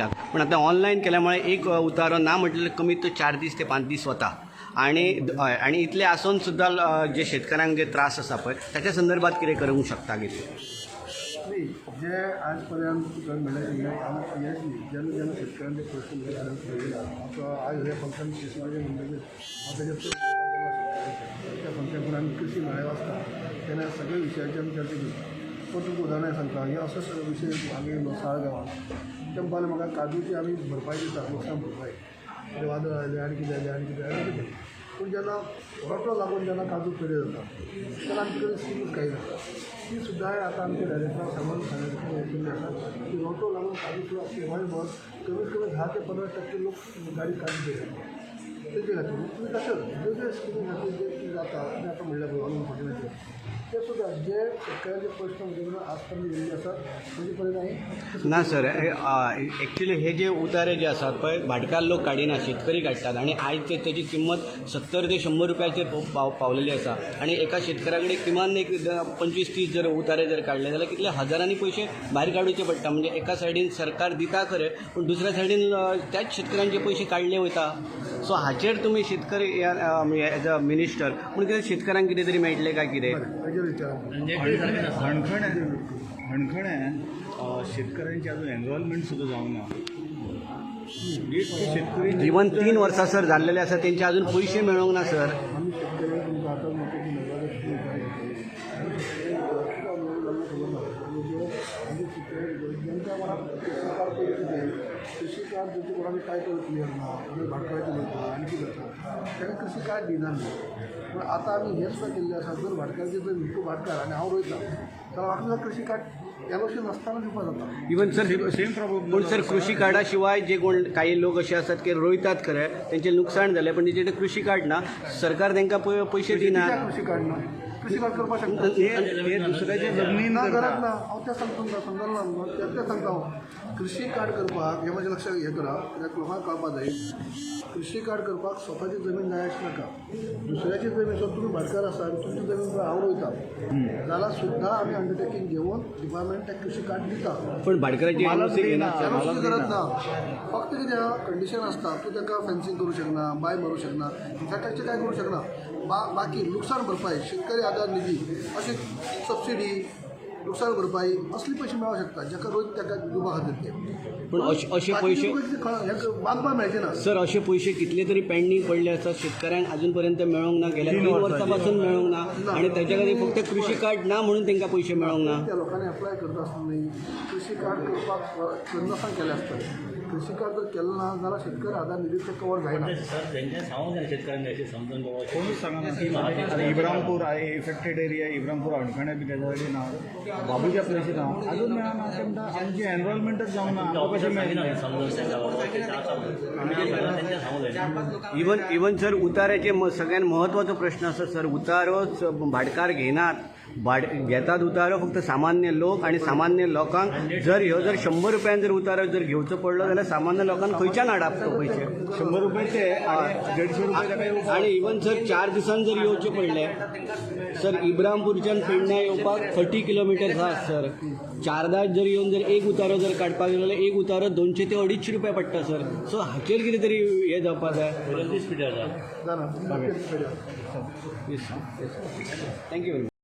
पूण आतां ऑनलायन केल्या मुळे एक उतारो ना म्हटल्यार कमीत तो 4 दीस ते 5 दीस वता आनी हय, आनी इतले आसून सुद्दां जे शेतकऱ्यांक जे त्रास आसा पळय, ताच्या संदर्भात कितें करूंक शकता कितें? नाही, जे आज पर्यंत तुका म्हणलें हें हेंच न्ही, जेन्ना जेन्ना शेतकऱ्यांचे प्रश्न पळयला, आतां आयज हें फंक्शन क्रिसमाचें म्हणटकीच हांव तेजेर चड गेलो शेतकऱ्यांच्या त्या फंक्शन. पूण आमी कृशी मेळावे आसता तेन्ना सगळे विशयाचे आमी चर्चा करता. पूण तुमकां उदाहरणां सांगता, हे असोच विशय हांगा येयलो साळ गांवांत. ते म्हणपाक म्हाका काजूची आमी भरपाय दिता, लुकसाण भरपाय, ते वादळ आयलें आनी कितें जालें आनी कितें जालें आनी कितें. पूण जेन्ना रोटो लागून जेन्ना काजू पेडे जाता तेन्ना आमचे कडेन स्किमूच कांय ना. ती सुद्दां आतां आमच्या डायरेक्टराक सांगून सांगितलें केल्लें आसा की रोटो लागून काजू सुद्दां केव्हाय भर कमीत कमी 10 ते 15% लोक गाडी काजू पेरतात तेजे खातीर. तुमी तशेंच वेगवेगळे स्किमी खातीर जे कितें जाता आनी आतां म्हणल्यार पळय अनफॉर्च्युनेटली ते सुद्दां जे शेतकऱ्यांचे प्रश्न म्हजे कडेन आज पर्यंत येयल्ले आसात म्हजे पर्यंत हांवें ना सर, एक्चुली हे जे उतारे जे आसात पळय, भाटकार लोक काडिना, शेतकरी काडटात आनी आयज ते तेजी किंमत 70 ते 100 रुपयाचेर पावलेली आसा आनी एका शेतकऱ्या कडेन किमान एक 25-30 जर उतारे जर काडले जाल्यार कितले हजारांनी पयशे भायर काडुचे पडटा. म्हणजे एका सायडीन सरकार दिता खरें, पूण दुसऱ्या सायडीन त्याच शेतकऱ्यांचे पयशे काडले वयता. सो हाचेर तुमी शेतकरी एज अ मिनिस्टर पूण कितें शेतकऱ्यांक कितें तरी मेळटलें काय कितें? हाजेर विचारा. हणखणे हणखणे शेतकऱ्यांची अजून एनरोलमेंट सुद्धा जावंक ना. शेतकरी इवन 3 वर्सां सर जाल्लेले आसा, तेंचे अजून पयशे मेळोंक ना सर. आमी शेतकऱ्यांक तुमकां आतां म्हणटा की नगराध्यक्ष काय खबर ना. आमचे शेतकरी जेंच्या कोणाक कृषी कार्ड पयलीं कितें कृषी कार्ड जेचे कोणाक टायटल क्लियर ना, मागीर भाटकाराचें उलयता आनी कितें जाता, ताका कृषी कार्ड दिना न्ही. पूण आतां आमी हें सुद्दां केल्लें आसा, जर भाटकाराचें जर विकू भाटकार आनी हांव रोयतां जाल्यार म्हाका सुद्दां कृषी कार्ड एलओसी नासतना दिवपा जाता. Even sir same problem. पूण सर, कृषी कार्डा शिवाय जे कोण काही लोक असे आसात की रोयतात खरे, तेंचें लुकसाण जालें, पण तेंचे कडेन कृषी कार्ड ना, सरकार तांकां पयशे दिना. कित्याक कृषी कार्ड ना? कृषी कार्ड करपाक शकता. हे हे दुसऱ्याच्या जमनीन ना, गरज करता. ना. हांव तें सांगता तुमकां, समजलें ना तुमकां? तें तें सांगता हांव. कृषी कार्ड करपाक हें म्हाजें लक्षात हें करा, कित्याक लोकांक कळपा जाय. कृषी कार्ड करपाक स्वताची जमीन जाय अशें नाका. दुसऱ्याची जमीन, सो तुमी भाटकार आसा आनी तुमची जमीन जर हांव रोयता जाल्यार सुद्दां आमी अंडरटेकींग घेवन डिपार्टमेंट तें कृषी कार्ड दिता. पण भाटकाराची एनओसी घेना सर. एनओसी गरज ना. फक्त कितें कंडिशन आसता, तूं ताका फेन्सिंग करूं शकना, बांय मारूं शकना, इन्फ्रास्ट्रक्चर कांय करूं शकना. बाकी लुकसाण भरपाई, शेतकरी आधार निधी अशें सबसिडी, लुकसाण भरपाई असले पयशे मेळोंक शकता जाका रोयत ताका दिवपा खातीर ते. पण अशे अशे पयशे बाकीचे तुका कितें बांदपाक मेळचे ना. सर, अशे पयशे कितले तरी पेंडींग पडले आसात, शेतकऱ्यांक अजून पर्यंत मेळोंक ना. गेल्या 3 वर्सां पासून मेळोंक ना आनी ताच्या खातीर फक्त कृषी कार्ड ना म्हणून तांकां पयशे मेळोंक ना. त्या लोकांनी अप्लाय करता आसतना न्ही कृषी कार्ड करपाक करनासतना केलें आसतलें. कृषी कार्ड जर केलें ना जाल्यार शेतकरी आधार निधी ते कवर जायना. सर, तेंच्या सांगूंक जाय शेतकऱ्यांक अशें समजून बाबा. कोणूच सांगना. आता इब्रामपूर आहे इफेक्टेड एरिया, इब्रामपूर हणखणे बी त्याच्या सायडीन आहा, बाबूच्या प्लेसीन आहा, अजून मेळना. ते म्हणटा आमची एनरोलमेंटच जावंक ना, आमकां कशें मेळटलें? समजून सांगा बाबा, तेंच्या सांगूंक जाय. इवन इवन सर, उतार्याचे सगळ्यात महत्वाचो प्रश्न आसा सर. उतारो भाटकार घेनात, भाट घेतात उतारो फक्त सामान्य लोक आनी सामान्य लोकांक जर ह्यो जर 100 रुपयान जर उतारो जर घेवचो पडलो जाल्यार सामान्य लोकांक खंयच्यान हाडप तो पयशे? 100 रुपये ते आणि 150 रुपये ताका येवपाक. आणि इवन सर, 4 दिसान जर येवचे पडले सर, इब्रामपूरच्यान पेडण्या येवपाक 30 किलोमिटर आसा सर. चारदां जर येवन जर एक उतारो जर काडपाक गेलो जाल्यार एक उतारो 200 ते 250 रुपया पडटा सर. सो हाचेर कितें तरी हें जावपा जाय. कितली स्पीड आसा? जाणा. Yes, thank you very much.